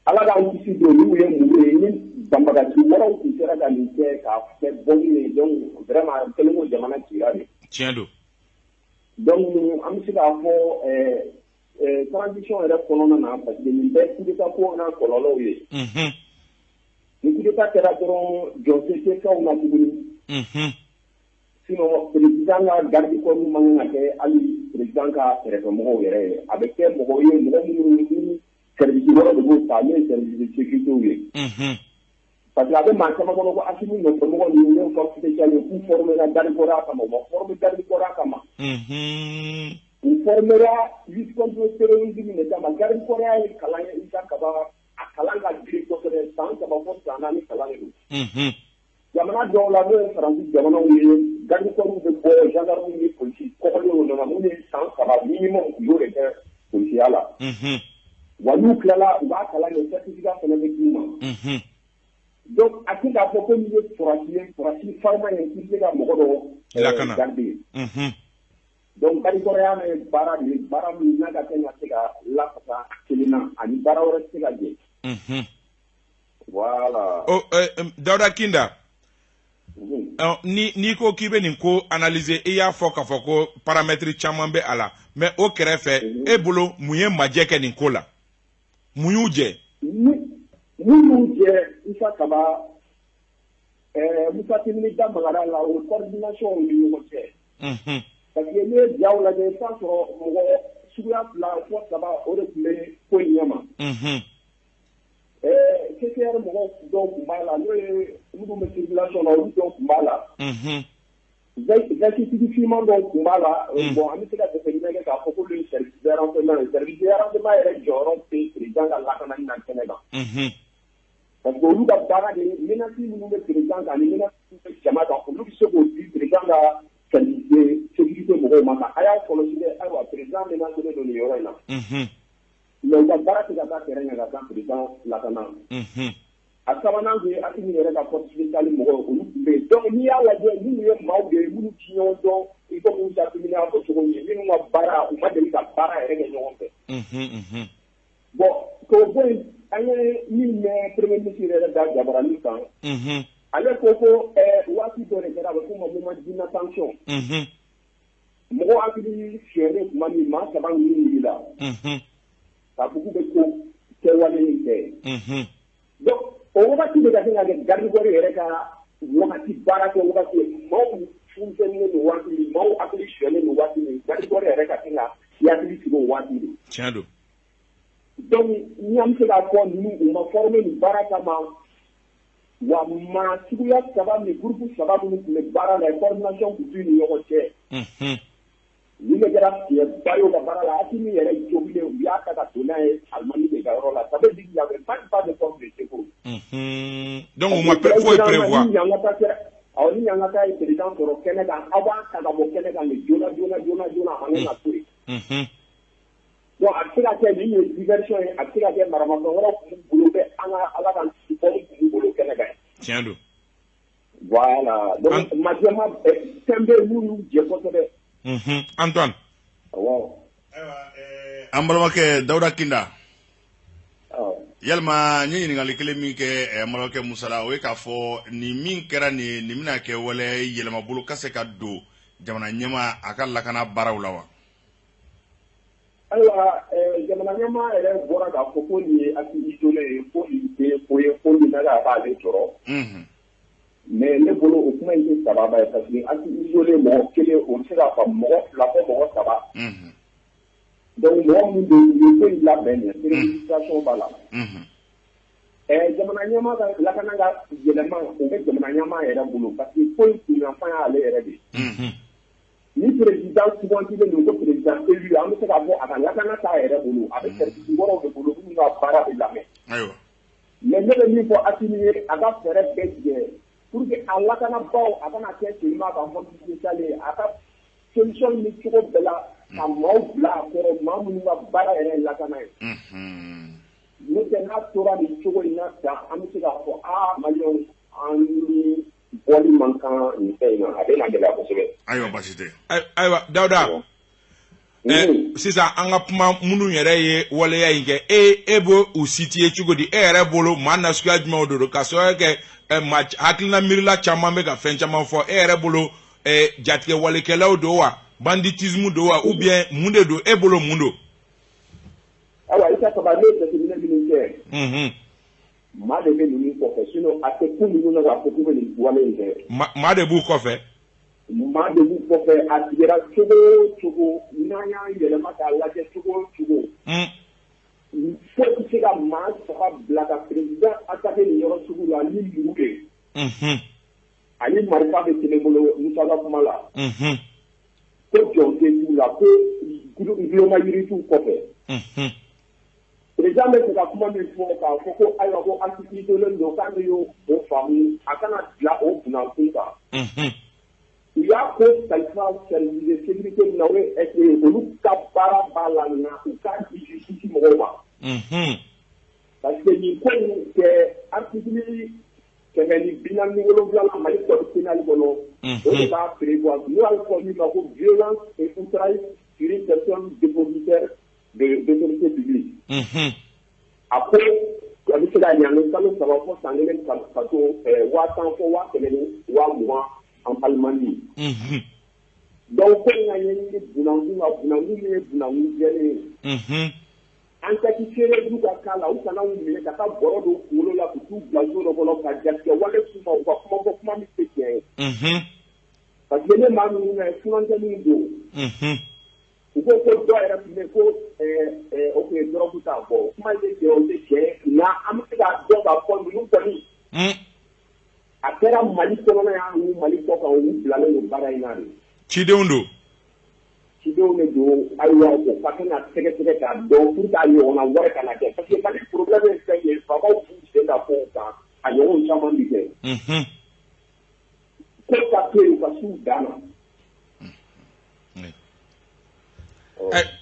Ala k'an kisi don n'u ye muru ye, ni banbagaci wɛrɛw tun sera ka nin kɛ k'a kɛ bombe ye, donc vraiment kelen ko jamana cira de.
Tiɲɛ don.
Donc an bɛ se k'a fɔ transition yɛrɛ kɔnɔna na, parce que nin bɛɛ coup d'état ko n'a kɔlɔlɔw ye. Ni coup d'état kɛra dɔrɔn, jɔsen tɛ fɛnw na tuguni. Sinon président ka garde corps man kan ka kɛ hali président ka kɛrɛfɛmɔgɔw yɛrɛ ye. A bɛ kɛ mɔgɔw ye, mɔgɔ minnu ni service wɛrɛ de b'o ta, n'o ye service de sécurité ye. Parce que a bɛ maa caman kɔnɔ ko Assimi nɔfɛmɔgɔ ninnu n'o force spéciale ye, k'u formé la garde corps kama. U ma formé garde corps kama. U formé la lutte contre le terrorisme de kama. Garde corps ye kalan ye Isa Kaba, a kalan ka girin kosɛbɛ, san 3 fo san 4 kalan de don. Jamana dɔw la, n'o ye Faransi jamanaw ye, garde corps bɛ bɔ gendarme ni polisi kɔgɔlenw nana minnu ye san 3 minimum, u y'o de kɛ polisiya la. Wa n'u tilala, u b'a kalan kɛ, certificat fana bɛ d'u ma. Donc a tɛ k'a fɔ ko n'i ye sɔrɔdasi ye, sɔrɔdasi farima ye, k'i bɛ se ka mɔgɔ dɔ
lakana
garder. Donc garde corps ya ye baara de ye, baara min n'a ka kan ka se ka lafasa kelen na, ani baara wɛrɛ tɛ se ka jɛ. Voilà.
Oh, Dawuda Kinda. Ni n'i ko k'i bɛ nin ko analyser, i y'a fɔ k'a fɔ ko paramètre caman bɛ a la, mais o kɛrɛfɛ, e bolo, mun ye majɛ kɛ nin ko la? Mun y'u jɛ?
Mun y'u jɛ, Isa Kaba, Musa Timini da magara la, o coordination ni ɲɔgɔn cɛ. Parce que n'i ye jaw lajɛ, i bɛ taa sɔrɔ mɔgɔ suguya fila fɔ saba, o de tun bɛ ko in ɲɛma. CCR mɔgɔw dɔw tun b'a la, n'o ye minnu bɛ circulation na, olu dɔw tun b'a la. Veste finman dɔw tun b'a la. Bon, an bɛ se ka jateminɛ kɛ k'a fɔ k'olu ye service de renseignement ye. Service de renseignement yɛrɛ jɔyɔrɔ tɛ président ka lakanani na kɛnɛ kan. Parce que olu ka baara de ye menace minnu bɛ président kan ani menace minnu bɛ jama kan, olu bɛ se k'o di président ka service de sécurité mɔgɔw ma kan a y'a kɔlɔsi dɛ, ayiwa, président menacé don nin yɔrɔ in na. Mais u ka baara tɛ ka taa terrain kan ka taa président lakana. A sabanan tun ye Assimi yɛrɛ ka force spéciale mɔgɔw, olu tun bɛ yen. Donc n'i y'a lajɛ, minnu ye maaw de ye minnu ti ɲɔgɔn dɔn, i komi Musa Timini y'a fɔ cogo min, minnu ka baara, u ma deli ka baara yɛrɛ kɛ ɲɔgɔn fɛ. Bon, k'o bɔ yen, an ye min mɛn premier ministre yɛrɛ da jabarani kan, ale ko ko waati dɔ de kɛra, a bɛ f'o ma moment d'inattention. Mɔgɔ hakili sonyɛlen tuma min, maa saba ninnu wulila k'a fɔ k'u bɛ ko kɛwale in kɛ. Donc o wagati de ka kan ka kɛ garde corps yɛrɛ ka wagati, baara kɛ wagati ye. Maaw funtɛninen don waati min, maaw hakili sonyɛlen don waati min, garde corps yɛrɛ ka kan ka i hakili sigi o waati de.
Tiɲɛ don.
Donc ni an bɛ se k'a fɔ, ninnu, u ma former nin baara kama wa. Maa suguya saba min, groupe saba minnu tun bɛ baara la, coordination tun t'u ni ɲɔgɔn cɛ. Nin de kɛra fiɲɛba ye u ka baara la. Assimi yɛrɛ jogilen, u y'a ta ka don n'a ye Alimami de ka yɔrɔ la. Ça veut dire qu'il y avait même pas de force de secours.
Donc u ma foyi prévoir.
Ni ɲangata kɛra, awɔ, ni ɲangata ye président sɔrɔ kɛnɛ kan, aw b'a ta ka bɔ kɛnɛ kan de joona joona joona joona, a man kan ka to yen. Donc a bɛ se ka kɛ nin ye diversion ye, a bɛ se ka kɛ maramafɛn wɛrɛw tun b'u bolo bɛ an ka Ala ka bɔli tun b'u bolo kɛnɛ kan.
Tiɲɛ don.
Voilà, donc majɛma fɛn bɛ yen minnu y'u jɛ kosɛbɛ.
Antoine.
Awɔ.
Ayiwa, an balimakɛ Dawuda Kinda, yalima n ye ɲininkali kelen min kɛ an balimakɛ Musa la, o ye k'a fɔ nin min kɛra nin ye, nin bɛna kɛ waleya ye yɛlɛmabolo ka se ka don jamana ɲɛmaa a ka lakana baaraw la wa?
Ayiwa, jamana ɲɛmaa yɛrɛ bɔra k'a fɔ ko nin ye acte isolé ye, ko nin tɛ ko ye ko nin na b'ale jɔrɔ. Mais ne bolo, o kuma in tɛ sababa ye, parce que acte isolé, mɔgɔ kelen, o bɛ se k'a faamu, mɔgɔ fila fɔ mɔgɔ saba. Donc mɔgɔ min don, u ye ko in labɛn nin préméditation b'a la. Jamana ɲɛmaa ka lakana ka yɛlɛma, o bɛ jamana ɲɛmaa yɛrɛ bolo, parce que ko in kunyanfan y'ale yɛrɛ de ye. Ni président sugandilen don ko président élu, an bɛ se k'a fɔ a ka lakana t'a yɛrɛ bolo, a bɛ service wɛrɛw de bolo minnu ka baara bɛ lamɛn. Mais ne bɛ min fɔ Assimi ye, a ka fɛɛrɛ bɛɛ tigɛ pour que a lakanabaw, a kana kɛ seulement ka force spéciale ye, a ka solution ɲini cogo bɛɛ la ka maaw bila a kɔrɔ, maa minnu ka baara yɛrɛ ye lakana ye. N'o tɛ, n'a tora nin cogo in na tan, an bɛ se k'a fɔ aa, maliyɛnw, an ni bɔli man kan nin fɛn in na, a bɛ na gɛlɛya kosɛbɛ.
Ayiwa, baasi tɛ.
Ayiwa, Dawuda, sisan an ka kuma minnu yɛrɛ ye waleya in kɛ, e b'o u situer cogo di? E yɛrɛ bolo, maa nasuguya jumɛnw de don, ka sababu kɛ maa hakilina miirila caman bɛ ka fɛn caman fɔ? E yɛrɛ bolo, jatigɛ walekɛlaw don wa, banditisme don wa, ou bien mun de don? E bolo, mun don?
Ayiwa, Isa Kaba, ne ye jateminɛ minnu kɛ, maa de bɛ ninnu kɔfɛ, sinon a tɛ kun ninnu na k'a fɔ k'u bɛ nin wale in kɛ.
Maa de b'u kɔfɛ.
Maa de b'u kɔfɛ. A tigɛra cogo o cogo, n'an y'an yɛlɛma k'a lajɛ cogo o cogo, foyi tɛ se ka maa saba bila ka président attaquer nin yɔrɔ sugu la ni muru de ye. Ani marifa bɛ kelen bolo, Musa ka kuma la. Ko jɔn tɛ t'u la, ko guloma yiri t'u kɔfɛ. Président bɛ fɛ ka kuma min fɔ, k'a fɔ ko ayiwa, ko acte isolé don, k'ale y'o o faamu, a kana bila o kunnafoni kan. U y'a ko kalifa service de sécurité min na, o ye SE, olu ka baara b'a la, nka u k'a di justice mɔgɔw ma. Parce que nin ko in kɛ, article 147 Mali code pénal kɔnɔ, o de b'a prévoir, n'o y'a fɔ min ma ko violence et outrage sur une personne dépositaire de d'autorité publique. A ko A bɛ se ka ɲangi kalo 3 fo san 1 kaso 10,000 fo 120,000 empannement. Donc ko in ka ɲɛɲini bunankun kan, bunankun min ye bunankun jɛlen ye. Enquête sérieuse ka k'a la, u kana u minɛ ka taa bɔrɔ don u kunkolo la k'u t'u bila so dɔ kɔnɔ ka jatigɛ wale k'u ma, u ka kuma fɔ kuma min tɛ tiɲɛ ye. Parce que ne maa minnu na funankɛninw don. U ko ko dɔ yɛrɛ tun bɛ ko o tun ye dɔrɔgu ta, bɔ kuma tɛ tiɲɛ, o tɛ tiɲɛ ye, nka an bɛ se k'a dɔn k'a fɔ ninnu kɔni. A kɛra Mali kɔnɔna yan ou Mali kɔ kan, u bilalen don baara in na de.
Cidenw don.
Cidenw de don, ayiwa o ka kan ka sɛgɛsɛgɛ k'a dɔn pour que a ɲɔgɔnna wɛrɛ kana kɛ, parce que Mali problème ye fɛn ye, faamaw b'u sen da kow kan, a ɲɔgɔn caman bi kɛ. Ko ka to yen, u ka s'u dan na.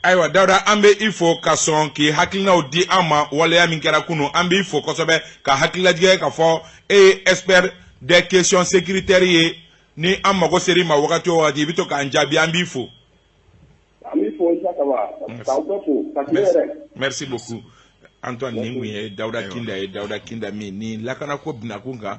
Ayiwa Dawuda, an bɛ i fo ka sɔn k'i hakilinaw di an ma waleya min kɛra kunun. An b'i fo kosɛbɛ ka hakililajigɛ k'a fɔ e ye expert des questions sécuritaires ye. Ni an mago ser'i ma wagati o wagati, i bɛ to k'an jaabi. An b'i fo.
An b'i fo Isa Kaba, k'aw bɛɛ fo ka tile yɛrɛ.
Merci beaucoup Antoine. Nin kun ye Dawuda Kinda ye. Dawuda Kinda min ni lakanako binakun kan,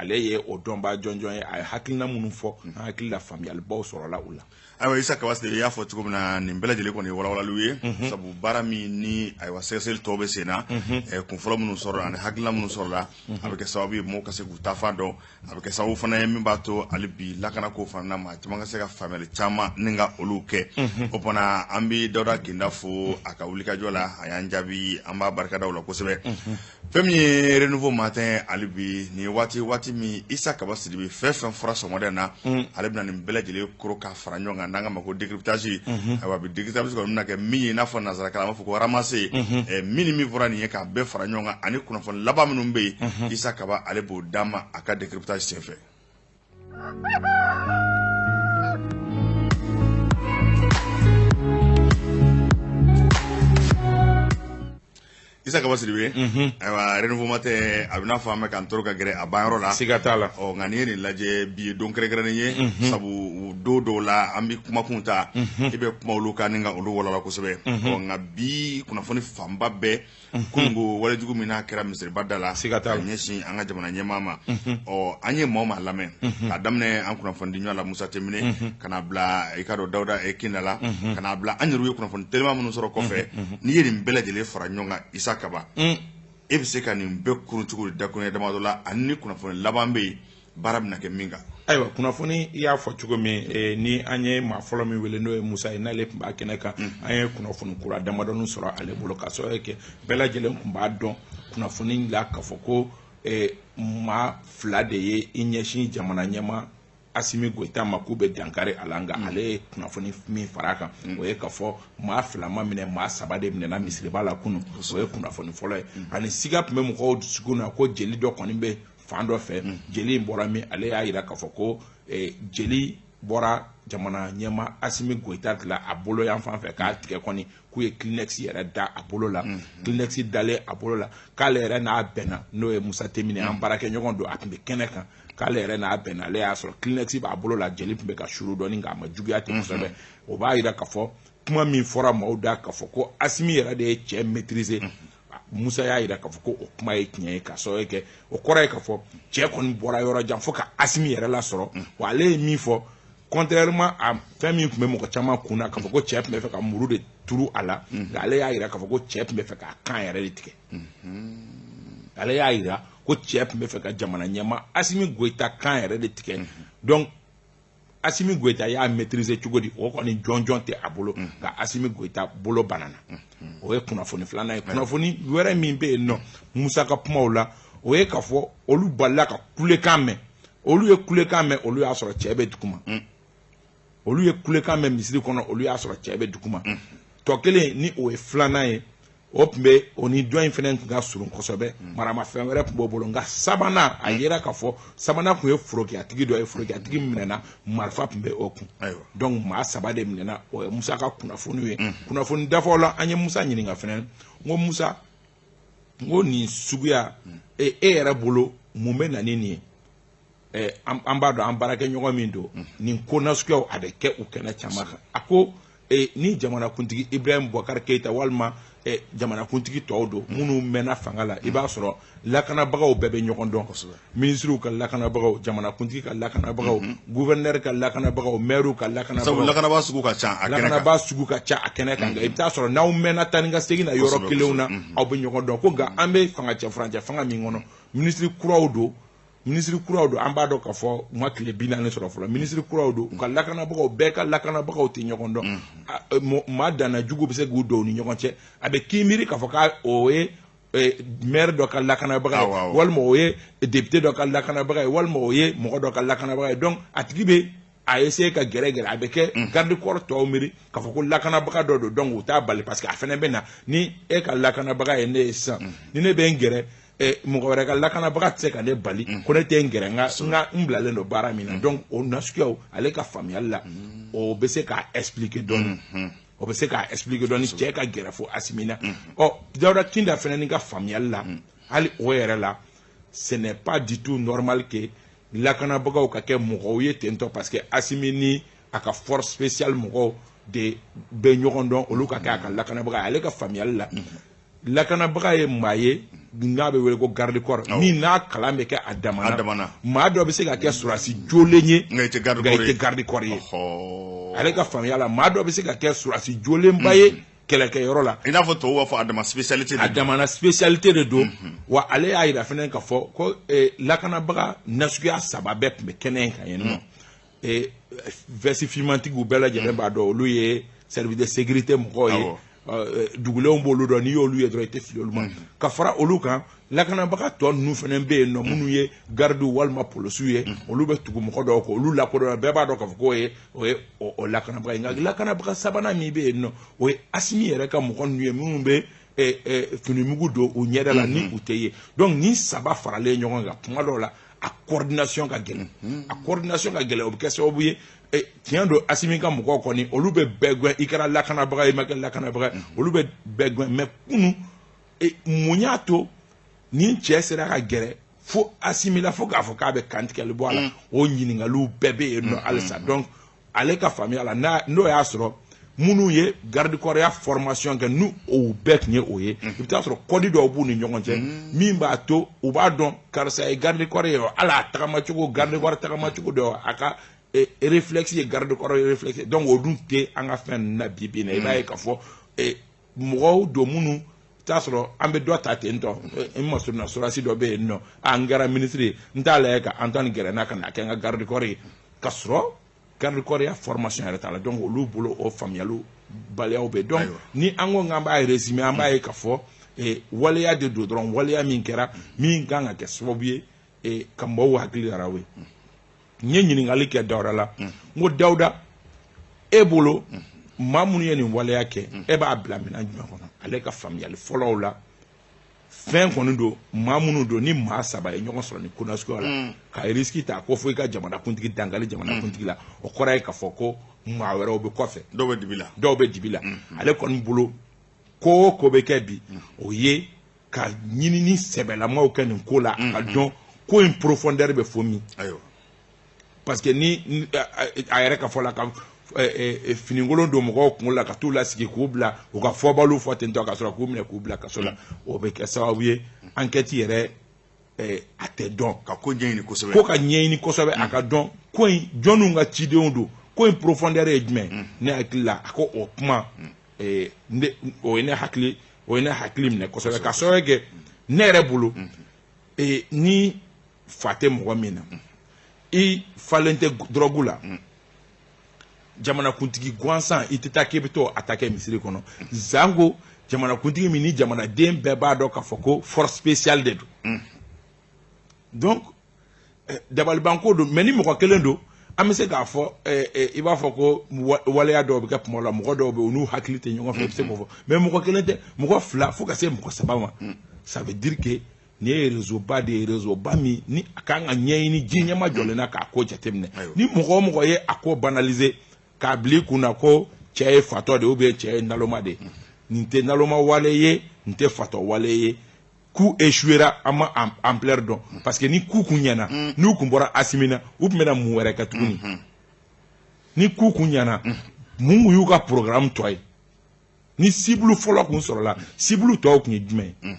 ale ye o dɔnbaa jɔnjɔn ye. A ye hakilina minnu fɔ, an hakili la faamuyalibaw sɔrɔla u la.
Ayiwa Isa Kaba Sidibe, i y'a fɔ cogo min na, nin bɛɛ lajɛlen kɔni ye walawalaliw ye, sabu baara min ni ayiwa sɛgɛsɛgɛli tɔw bɛ sen na, kunfɔlɔ minnu sɔrɔla ani hakilina minnu sɔrɔla, a bɛ kɛ sababu ye mɔgɔw ka se k'u taafan dɔn. A bɛ kɛ sababu fana ye min b'a to hali bi lakanako fana na, maa caman ka se ka faamuyali caman ni ka olu kɛ. O fana, an bɛ Dawuda Kinda fo a ka wulikajɔ la, a y'an jaabi, an b'a barikada o la kosɛbɛ. Fɛn min ye Renouveau Matin, hali bi nin ye waati min Isa Kaba Sidibe fɛn fɛn fɔra sɔgɔmada in na, ale bɛna nin bɛɛ lajɛlen koro ka fara ɲɔgɔn kan n'an ka ma ko décryptage. Ayiwa bi décryptage kɔni bɛna kɛ min ye, i n'a fɔ nanzarakan an b'a fɔ ko ramasser, min ni min fɔra nin ye k'a bɛɛ fara ɲɔgɔn kan, ani kunnafoni laban minnu bɛ yen, Isa Kaba ale b'o d'an ma a ka décryptage senfɛ. Isa Kaba Sidibe, ayiwa Renouveau Matin a bɛ n'a fɔ an bɛ k'an toro ka gɛrɛ a banyɔrɔ la.
Siga t'a la.
Ɔ nka n'i ye nin lajɛ, bi ye don kɛrɛnkɛrɛnnen ye, sabu don dɔw la an bɛ kumakun ta, i bɛ kuma olu kan ni ka olu walawala kosɛbɛ. Ɔ nka bi kunnafoni fanba bɛɛ kununko walejugu min n'a kɛra misiriba da la,
siga t'a la,
ka ɲɛsin an ka jamana ɲɛmaa ma. Ɔ an ye maaw maa lamɛn, k'a daminɛ an kunnafoni di ɲɔgɔn la Musa Temine, ka n'a bila i ka dɔn Dawuda Kinda la, ka n'a bila an yɛrɛw ye kunnafoni teliman minnu sɔrɔ kɔfɛ. N'i ye nin bɛɛ lajɛlen fara ɲɔgɔn kan, Isa Kaba, e bɛ se ka nin bɛɛ kurun cogo di dakuruɲɛ damadɔ la, ani ni kunnafoni laban bɛ yen, baara bɛna kɛ min kan?
Ayiwa kunnafoni, i y'a fɔ cogo min, ni an ye maa fɔlɔ min wele, n'o ye Musa ye, n'ale tun b'a kɛnɛ kan, an ye kunnafoni kura damadɔni sɔrɔ ale bolo, ka sababu kɛ bɛɛ lajɛlen tun b'a dɔn kunnafoni la k'a fɔ ko maa 2 de ye i ɲɛsin jamana ɲɛmaa Asimi Goyita ma k'u bɛ dankari a la. Nka ale ye kunnafoni min fara a kan, o ye k'a fɔ maa 2 ma minɛ, maa 3 de minɛna misiriba la kunun. O ye kunnafoni fɔlɔ ye. Ani siga tun bɛ mɔgɔw dusukun na ko jeli dɔ kɔni bɛ fan dɔ fɛ, jeli in bɔra min, ale y'a jira k'a fɔ ko jeli bɔra jamana ɲɛmaa Asimi Goyita la a bolo yan fan fɛ, k'a tigɛ kɔni k'u ye Kleenex yɛrɛ da a bolo la. Kleenex dalen a bolo la, k'ale yɛrɛ n'a bɛnna, n'o ye Musa Temine, an baarakɛɲɔgɔn don, a tun bɛ kɛnɛ kan, k'ale yɛrɛ n'a bɛnna, ale y'a sɔrɔ Kleenex b'a bolo la, jeli tun bɛ ka suru dɔɔni, nka a ma juguya ten kosɛbɛ. O b'a jira k'a fɔ kuma min fɔra maaw da k'a fɔ ko Asimi yɛrɛ de ye cɛ maîtriser, Musa y'a jira k'a fɔ ko o kuma ye tiɲɛ ye, ka sababu kɛ o kɔrɔ ye k'a fɔ cɛ kɔni bɔra yɔrɔ jan fo ka Asimi yɛrɛ lasɔrɔ. Wa ale ye min fɔ, contrairement à fɛn min tun bɛ mɔgɔ caman kun na k'a fɔ ko cɛ tun bɛ fɛ ka muru de turu a la, nka ale y'a jira k'a fɔ ko cɛ tun bɛ fɛ k'a kan yɛrɛ de tigɛ. Ale y'a jira ko cɛ tun bɛ fɛ ka jamana ɲɛmaa Asimi Goyita kan yɛrɛ de tigɛ. Donc Asimi Goyita y'a maîtriser cogo di, o kɔni jɔnjɔn tɛ a bolo, nka Asimi Goyita bolo banana. O ye kunnafoni filanan ye. Kunnafoni wɛrɛ min bɛ yen nɔ Musa ka kumaw la, o ye k'a fɔ olu balila ka kulekan mɛn. Olu ye kulekan mɛn, olu y'a sɔrɔ cɛ bɛ duguma. Olu ye kulekan mɛn misiri kɔnɔ, olu y'a sɔrɔ cɛ bɛ duguma. Tɔ kelen ni o ye filanan ye, o tun bɛ o ni dɔ in fana tun ka surun kosɛbɛ, maramafɛn wɛrɛ tun b'o bolo. Nka sabanan, a yera k'a fɔ sabanan tun ye forokiyatigi dɔ ye, forokiyatigi minɛna, marifa tun bɛ o kun. Donc maa 3 de minɛna. O ye Musa ka kunnafoniw ye. Kunnafoni dafaw la, an ye Musa ɲininka fana, n ko Musa, n ko nin suguya e yɛrɛ bolo mun bɛ na ni nin ye? An b'a dɔn an baarakɛɲɔgɔn min don, nin ko nasuguyaw a bɛ kɛ u kɛnɛ caman kan. A ko Ni jamanakuntigi Ibrahim Boubacar Keïta walima jamanakuntigi tɔw don minnu mɛnna fanga la, i b'a sɔrɔ lakanabagaw bɛɛ bɛ ɲɔgɔn dɔn, minisiriw ka lakanabagaw, jamanakuntigi ka lakanabagaw, gouverneur ka lakanabagaw, maire ka lakanabagaw.
Sabu lakanabaa sugu ka ca a kɛnɛ kan.
Lakanabaa sugu ka ca a kɛnɛ kan. I bɛ taa sɔrɔ n'aw mɛnna taa ni ka segin na yɔrɔ kelenw na, aw bɛ ɲɔgɔn dɔn. Ko nka an bɛ fanga cɛ furancɛ fanga min kɔnɔ, minisiri kuraw don, minisiri kuraw don, an b'a dɔn k'a fɔ u ma tile 40 sɔrɔ fɔlɔ, minisiri kuraw don, u ka lakanabagaw bɛɛ ka lakanabagaw tɛ ɲɔgɔn dɔn. Maa danna jugu bɛ se k'u don u ni ɲɔgɔn cɛ, a bɛ k'i miiri k'a fɔ k'o ye maire dɔ ka lakanabaga ye, walima o ye député dɔ ka lakanabaga ye, walima o ye mɔgɔ dɔ ka lakanabaga ye. Donc a tigi bɛ a essayer ka gɛrɛ gɛrɛ, a bɛ kɛ garde corps tɔw miiri k'a fɔ ko lakanabaga dɔ don. Donc u t'a bali, parce que a fana bɛ na ni e ka lakanabaga ye ne ye sisan, ni ne bɛ n gɛrɛ mɔgɔ wɛrɛ ka lakanabaga tɛ se ka ne bali ko ne tɛ n gɛrɛ n ka n bilalen don baara min na. Donc o nasuguyaw, ale ka faamuyali la, o bɛ se k'a expliquer dɔɔni, o bɛ se k'a expliquer dɔɔni, cɛ ka gɛrɛ fo Asimi na. Ɔ, Dawuda Kinda fana ni ka faamuyali la, hali o yɛrɛ la, ce n'est pas du tout normal que lakanabagaw ka kɛ mɔgɔw ye ten tɔ, parce que Asimi ni a ka force spéciale mɔgɔw de bɛ ɲɔgɔn dɔn, olu ka kɛ a ka lakanabaga ye. Ale ka faamuyali la, lakanabaga ye maa ye n'a bɛ wele ko garde corps, min n'a kalan bɛ kɛ a damana. Maa dɔ bɛ se ka kɛ sɔrɔdasi jolen ye,
nka i tɛ
garde corps ye. Ale ka faamuya la, maa dɔ bɛ se ka kɛ sɔrɔdasi jolenba ye kɛlɛkɛyɔrɔ la,
i n'a fɔ tubabu b'a fɔ a dama spécialité de don,
a damana spécialité de don. Wa ale y'a yira fana k'a fɔ ko lakanabaga nasuguya 3 bɛɛ tun bɛ kɛnɛ in kan yen nɔ. Veste fimantigiw bɛɛ lajɛlen b'a dɔn, olu ye service de sécurité mɔgɔw ye, dugulenw b'olu dɔn, n'i y'olu ye dɔrɔn i tɛ fili olu ma. Ka fara olu kan, lakanabaga tɔ ninnu fana bɛ yen nɔ, minnu ye gardiw walima polisiw ye, olu bɛ tugu mɔgɔ dɔw kɔ, olu lakodɔnna, bɛɛ b'a dɔn k'a fɔ k'o ye o ye o lakanabaga ye. Nka lakanabaga sabanan min bɛ yen nɔ, o ye Asimi yɛrɛ ka mɔgɔ ninnu ye, minnu bɛ finimugu don u ɲɛda la ni u tɛ ye. Donc ni 3 faralen ɲɔgɔn kan, kuma dɔw la a coordination ka gɛlɛn, a coordination ka gɛlɛn, o bɛ kɛ sababu ye. Tiɲɛ don, Asimi ka mɔgɔw kɔni, olu bɛ bɛɛ gɛn, i kɛra lakanabaga ye, i ma kɛ lakanabaga ye, olu bɛ bɛɛ gɛn. Mais kunun, mun y'a to nin cɛ sera ka gɛrɛ fo Asimi la, fo k'a fɔ k'a bɛ kantigɛli bɔ a la? O ɲininkaliw bɛɛ bɛ yen nɔ halisa. Donc ale ka faamuya la, n'o y'a sɔrɔ minnu ye garde corps ya formation kɛ, n'u o bɛɛ tun ye o ye, i bɛ taa sɔrɔ code dɔw b'u ni ɲɔgɔn cɛ min b'a to u b'a dɔn karisa ye garde corps ye, hali a tagamacogo, garde corps tagamacogo dɔ, a ka réflexe ye garde corps réflexe. Donc o dun tɛ an ka fɛn ninnu na bi bi in na. I b'a ye k'a fɔ mɔgɔw don minnu t'a sɔrɔ an bɛ dɔ ta ten tɔ, n masurunna sɔrɔdasi dɔ bɛ yen nɔ, a n kɛra minisiri ye, n t'a lajɛ ka Antoine gɛrɛ n na ka na kɛ n ka garde corps ye, ka sɔrɔ garde corps ya formation yɛrɛ t'a la. Donc olu bolo, o faamuyaliw baliyaw bɛ. Donc ni an ko k'an b'a résumer, an b'a ye k'a fɔ waleya de don dɔrɔn, waleya min kɛra min kan ka kɛ sababu ye ka mɔgɔw hakili yɛrɛ ye. N ye ɲininkali kɛ Dawuda la, n ko Dawuda, e bolo maa minnu ye nin waleya kɛ, e b'a bila minɛn jumɛn kɔnɔ? Ale ka faamuyali fɔlɔw la, fɛn kɔni don, maa minnu don ni maa 3 ye ɲɔgɔn sɔrɔ ni ko nasuguya la, ka risque ta ko fo i ka jamanakuntigi dankari jamanakuntigi la, o kɔrɔ ye k'a fɔ ko maa wɛrɛw bɛ kɔfɛ,
dɔw bɛ dibi la,
dɔw bɛ dibi la. Ale kɔni bolo, ko o ko bɛ kɛ bi, o ye ka ɲinini sɛbɛlamaw kɛ nin ko la, ka dɔn ko in profondeur bɛ fo min. Parce que ni a yɛrɛ ka fɔ la, ka finikolon don mɔgɔw kunkolo la, ka t'u lasigi k'u bila u ka fɔbaliw fɔ ten tɔ, ka sɔrɔ k'u minɛ k'u bila kaso la, o bɛ kɛ sababu ye enquête yɛrɛ a tɛ dɔn.
Ka ko ɲɛɲini kosɛbɛ,
ko ka ɲɛɲini kosɛbɛ, a ka dɔn ko in jɔnniw ka cidenw don, ko in profondeur ye jumɛn. Ne hakili la, a ko o kuma o ye ne hakili, o ye ne hakili minɛ kosɛbɛ, ka sababu kɛ ne yɛrɛ bolo, ni fa tɛ mɔgɔ min na, i falen tɛ dɔrɔgu la, jamanakuntigi gansan i tɛ taa k'i bɛ t'o attaquer misiri kɔnɔ, zanko jamanakuntigi min ni jamanaden bɛɛ b'a dɔn k'a fɔ ko force spéciale de don. Donc dabalibanko don. Mais ni mɔgɔ kelen don, an bɛ se k'a fɔ, i b'a fɔ ko waleya dɔw bɛ kɛ kuma la, mɔgɔ dɔw bɛ yen u n'u hakili tɛ ɲɔgɔn fɛ, i bɛ se k'o fɔ. Mais mɔgɔ kelen tɛ, mɔgɔ 2 fo ka se mɔgɔ 3 ma, ça veut dire que nin ye réseau ba de ye, réseau ba min ni a kan ka ɲɛɲini, ji ɲɛma jɔlen na k'a ko jateminɛ. Ni mɔgɔ o mɔgɔ ye a ko banaliser k'a bila i kunna ko cɛ ye fatɔ de ye ou bien cɛ ye naloma de ye, nin tɛ naloma wale ye, nin tɛ fatɔ wale ye. Coup échouera, an ma ampleur dɔn, parce que ni coup kun ɲɛna, n'u kun bɔra Asimi na, u tun bɛna mun wɛrɛ kɛ tuguni? Ni coup kun ɲɛna, Mun kun y'u ka programme tɔ ye? Ni cible fɔlɔ kun sɔrɔla, cible tɔw kun ye jumɛn ye?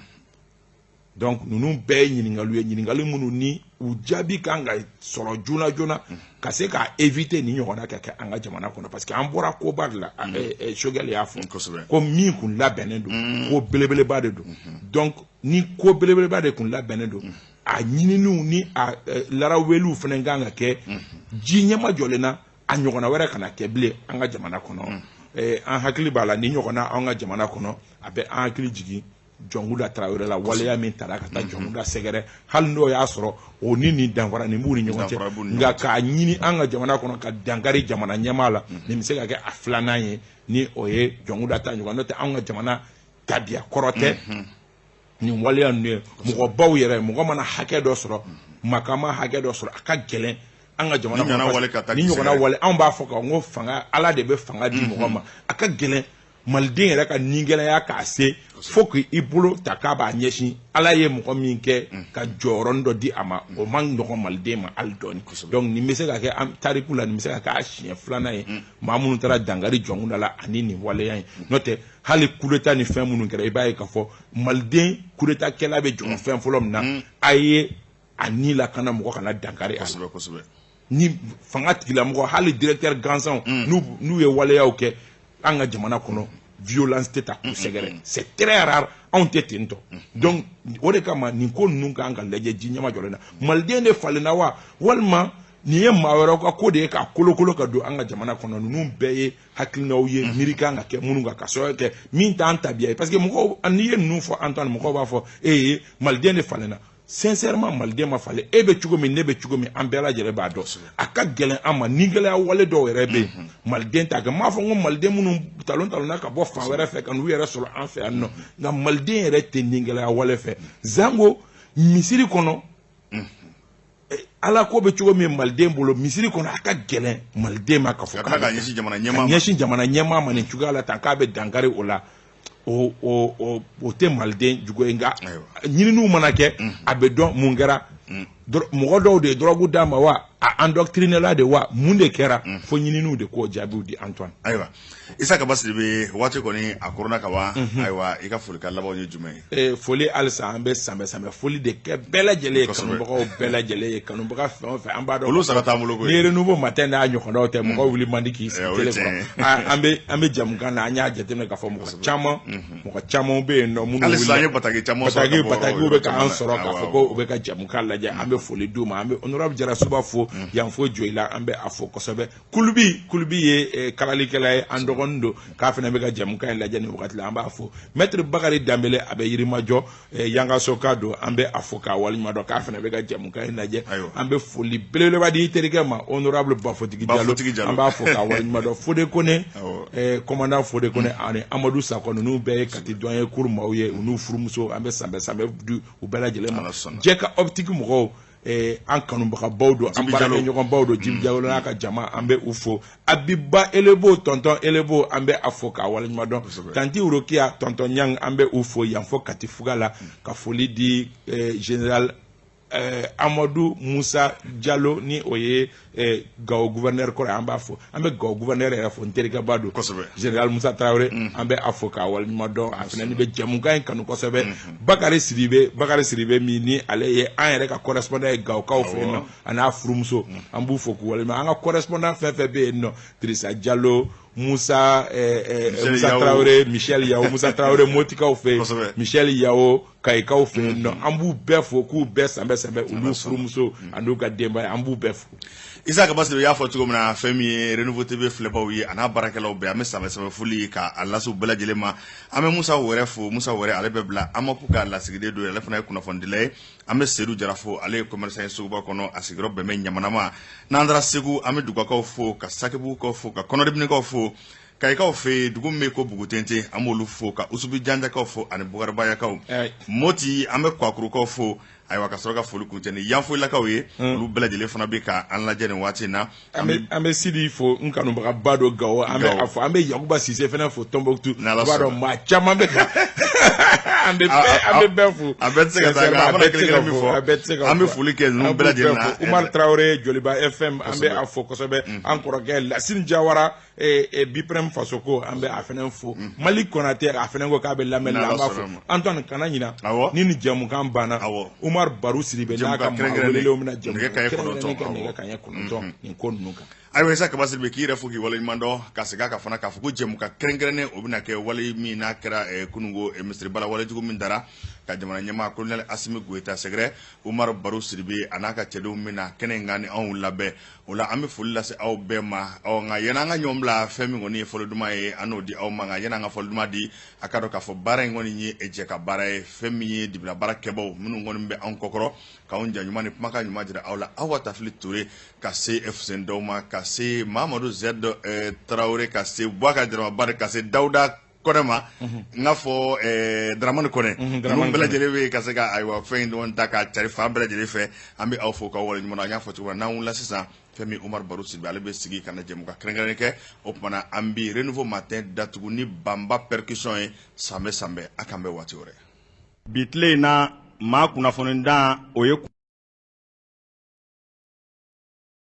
Donc ninnu bɛɛ ye ɲininkaliw ye, ɲininkali minnu ni u jaabi kan ka sɔrɔ joona joona, ka se k'a éviter nin ɲɔgɔnna ka kɛ an ka jamana kɔnɔ, parce que an bɔra koba de la. Choguel y'a fɔ ko min kun labɛnnen don, ko belebeleba de don. Donc ni ko belebeleba de kun labɛnnen don, a ɲininiw ni a laraweliw fana kan ka kɛ ji ɲɛma jɔlen na, a ɲɔgɔnna wɛrɛ kana kɛ bilen an ka jamana kɔnɔ. An hakili b'a la, ni ɲɔgɔnna an ka jamana kɔnɔ, a bɛ an hakili jigin Jɔnkuda Tarawele la, waleya min taara ka taa Jɔnkuda sɛgɛrɛ, hali n'o y'a sɔrɔ o ni nin danfara nin b'u ni ɲɔgɔn cɛ, nka k'a ɲini an ka jamana kɔnɔ ka dankari jamana ɲɛmaa la, nin bɛ se ka kɛ a filanan ye ni o ye Jɔnkuda ta ɲɔgɔn. N'o tɛ, an ka jamana tabiya kɔrɔ tɛ nin waleya ninnu ye. Mɔgɔbaw yɛrɛ, mɔgɔ mana hakɛ dɔ sɔrɔ, makama hakɛ dɔ sɔrɔ, a ka gɛlɛn an ka jamana kɔnɔ ni ɲɔgɔnna wale. Anw b'a fɔ ko fanga, Ala de bɛ fanga di mɔgɔ ma. A ka gɛlɛn maliden yɛrɛ ka nin gɛlɛya k'a se fo k'i bolo ta k'a b'a ɲɛsin Ala ye mɔgɔ min kɛ ka jɔyɔrɔnin dɔ di a ma. O man nɔgɔn maliden ma hali dɔɔni. Donc nin bɛ se ka kɛ tariku la, nin bɛ se ka kɛ a siɲɛ filanan ye, maa minnu taara dankari Jɔnkuda la ani nin waleya in. N'o tɛ, hali coup d'état ni fɛn minnu kɛra, i b'a ye k'a fɔ maliden coup d'état kɛla bɛ jɔ fɛn fɔlɔ min na, a ye a ni lakana, mɔgɔ kana dankari a la. Ni fanga tigilamɔgɔ, hali directeur gansanw, n'u ye waleyaw kɛ an ka jamana kɔnɔ, violence tɛ ta k'u sɛgɛrɛ, c'est très rare, anw tɛ ten tɔ. Donc o de kama nin ko ninnu kan ka lajɛ ji ɲɛma jɔlen na. Maliden de falenna wa, walima nin ye maa wɛrɛw ka ko de ye k'a kolokolo ka don an ka jamana kɔnɔ? Ninnu bɛɛ ye hakilinaw ye, miiri kan ka kɛ minnu kan, ka sababu kɛ min t'an tabiya ye. Parce que mɔgɔw, n'i ye ninnu fɔ, Antoine, mɔgɔw b'a fɔ e ye maliden de falenna. Sincèrement, maliden ma falen. E bɛ cogo min, ne bɛ cogo min, an bɛɛ lajɛlen b'a dɔn a ka gɛlɛn an ma. Ni gɛlɛya wale dɔw yɛrɛ bɛ yen, maliden t'a kɛ. N m'a fɔ n ko maliden minnu talon talonna ka bɔ fan wɛrɛ fɛ ka n'u yɛrɛ sɔrɔ an fɛ yan nɔ, nka maliden yɛrɛ tɛ ni gɛlɛya wale fɛ. Zango misiri kɔnɔ, Ala ko bɛ cogo min maliden bolo misiri kɔnɔ, a ka gɛlɛn maliden ma ka fɔ
k'a ɲɛsin jamana ɲɛmaa
ma, ɲɛsin jamana ɲɛmaa ma nin cogoya la tan, k'a bɛ dankari o la. O tɛ maliden jugu ye. Nka ɲininiw mana kɛ, a bɛ dɔn mun kɛra. Mɔgɔ dɔw de ye dɔrɔgu d'a ma wa, a endoctriné la de wa, mun de kɛra? Fo ɲininiw de k'o jaabiw di, Antoine.
Ayiwa, Isa Kaba Sidibe, waati kɔni a koronna ka ban. Ayiwa, i ka folikan labanw ye jumɛn
ye? Foli halisa, an bɛ sanbɛ sanbɛ foli de kɛ bɛɛ lajɛlen ye, kanubagaw bɛɛ lajɛlen ye, kanubaga fɛn o fɛn, an b'a dɔn.
Olu sara t'an bolo koyi.
Ni Renouveau Matin n'a ɲɔgɔnnaw tɛ, mɔgɔw wuli man di k'i sigi télé kɔrɔ. An bɛ jamukan na, an y'a jateminɛ k'a fɔ mɔgɔ caman bɛ yen nɔ minnu
halisa an ye bataki caman
sɔrɔ, batakiw bɛ k'an sɔrɔ k'a fɔ ko u bɛ ka jamukan lajɛ. An bɛ foli d'u ma. An bɛ honorable Jarasuba fo yan fo Joyila, an bɛ a fo kosɛbɛ. Kulubi ye kalalikɛla ye, an dɔgɔnin don, k'a fana bɛ ka jamukan in lajɛ nin wagati la, an b'a fo. Maître Bakari Danbele, a bɛ Yirimajɔ, Yangasoka don, an bɛ a fo k'a waleɲuman dɔn, k'a fana bɛ ka jamukan in lajɛ. An bɛ foli belebeleba di i terikɛ ma, honorable Bafotigi Jalo, an b'a fo k'a waleɲuman dɔn. Fode Kone, commandant Fode Kone ani Amadu Sakɔ, ninnu bɛɛ ye Kati dɔn ye kuru maaw ye, u n'u furumuso, an bɛ sanbɛ sanbɛ di u bɛɛ lajɛlen ma. Jɛ ka optique mɔgɔw, an kanubagabaw don, an baarakɛɲɔgɔnbaw don, Jibi Jalo n'a ka jama, an bɛ u fo. Abiba Elebo, tonton Elebo, an bɛ a fo k'a waleɲuman dɔn. Tanti Rokiya, tonton Ɲang, an bɛ u fo yan fo Kati fuga la. Ka foli di général Amadu Musa Jalo, ni o ye Gawo gouverneur kɔrɔ ye, an b'a fo. An bɛ Gawo gouverneur yɛrɛ fo, n terikɛba don, général Musa Tarawele, an bɛ a fo k'a waleɲuman dɔn. A fana ni bɛ jɛmukan in kanu kosɛbɛ. Bakari Sidibe, Bakari Sidibe min ni ale ye an yɛrɛ ka correspondant ye Gawokaw fɛ yen nɔ, a n'a furumuso, an b'u fo k'u waleɲuman. An ka correspondant fɛn fɛn bɛ yen nɔ, Dirisa Jalo, Musa Tarawele, Michel Yawo, Musa Tarawele Motikaw fɛ yen, Michel Yawo Kayikaw fɛ yen nɔ, an b'u bɛɛ fo k'u bɛɛ sanbɛ sanbɛ, olu furumuso an'u ka denbaya, an b'u bɛɛ fo.
Isa Kaba Sidibe y'a fɔ cogo min na, fɛn min ye Renouveau TV filɛbaw ye a n'a baarakɛlaw bɛɛ, an bɛ sanbɛ sanbɛ foli k'a lase u bɛɛ lajɛlen ma. An bɛ Musa Wɛrɛ fo. Musa Wɛrɛ, ale bɛ bila Amapu ka lasigiden don, ale fana ye kunnafonidila ye. An bɛ Sedu Jara fo, ale ye commerçant ye suguba kɔnɔ, a sigiyɔrɔ bɛn bɛ Ɲamana ma. N'an taara Segu, an bɛ Dugakaw fo, ka Sakibugukaw fo, ka Kɔnɔdibinikaw fo, Kayikaw fɛ yen, dugu min bɛ ko Bugutente, an b'olu fo, ka Usubi Janjakaw fo ani Bukaribayakaw. Moti, an bɛ Kwakurukaw fo. Ayiwa, ka sɔrɔ ka foli kuncɛ ni Yanfoyilakaw ye, olu bɛɛ lajɛlen fana bɛ ka an lajɛ nin waati in na.
An bɛ Sidi fo, n kanubagaba don Gawo, an bɛ a fo. An bɛ Yakuba Sise fana fo Tɔnbɔkutu. I b'a dɔn, maa caman bɛ ka An bɛ an bɛ bɛɛ fo.
A bɛɛ tɛ se ka taa, nka an bɛna kelen kelen min fɔ.
A bɛɛ tɛ se ka
An bɛ foli kɛ ninnu bɛɛ lajɛlen na.
Umar Traore, Joliba FM, an bɛ a fo kosɛbɛ. An kɔrɔkɛ Lasine Jawara, Biprem Fasoko, an bɛ a fɛnɛ fo. Mali Konate, a fɛnɛ ko k'a bɛ lamɛnni la, an b'a fo. Antoine, kana ɲina. Ni nin jɛmukan banna, Umar Baru Sidibe n'a ka maa welelenw bɛna jɛmukan kɛrɛnkɛrɛnnen kɛ nɛgɛ kanɲɛ 9 nin ko ninnu kan.
Ayiwa Isa Kaba Sidibe, k'i yɛrɛ fo k'i waleɲuman dɔn, ka segin a kan fana k'a fɔ ko jɛmukan kɛrɛnkɛrɛnnen, o bɛna kɛ wale min n'a kɛra kununko misiriba la, walejugu min dara ka jamana ɲɛmaa colonel Asimi Goyita sɛgɛrɛ. Umar Baru Sidibe a n'a ka cɛdenw bɛna kɛnɛ in kan ni anw labɛn. O la, an bɛ foli lase aw bɛɛ ma. Ɔ nka yanni an ka ɲɔgɔn bila, fɛn min kɔni ye fɔli duman ye, an n'o di aw ma. Nka yanni an ka fɔli duman di, a ka dɔn k'a fɔ baara in kɔni ye jɛ ka baara ye. Fɛn min ye dibila baara kɛbaw minnu kɔni bɛ anw kɔkɔrɔ k'anw ja ɲuman ni kumakan ɲuman jira aw la, aw ka Tafili Ture, ka se Fuseni Daw ma, ka se Mamadu Zed Tarawele, ka se Buwaka Jaramabari, ka se Dawuda Kɔnɛ ma, n k'a fɔ Daramani Kɔnɛ, ninnu bɛɛ lajɛlen bɛ ka se ka, ayiwa, fɛn in dɔn ta k'a cari fan bɛɛ lajɛlen fɛ. An bɛ aw fo k'aw waleɲuman dɔn. An y'a fɔ cogo min na, n'an wulila sisan, fɛn min Umar Baru Sidibe, ale bɛ sigi ka na jɛmukan kɛrɛnkɛrɛnnen kɛ. O tuma na, an bɛ Renouveau Matin datugu ni Banba percussion ye. Sanbɛ sanbɛ, a k'an bɛn waati wɛrɛ.
Bi tile in na, maa kunnafonidan, o ye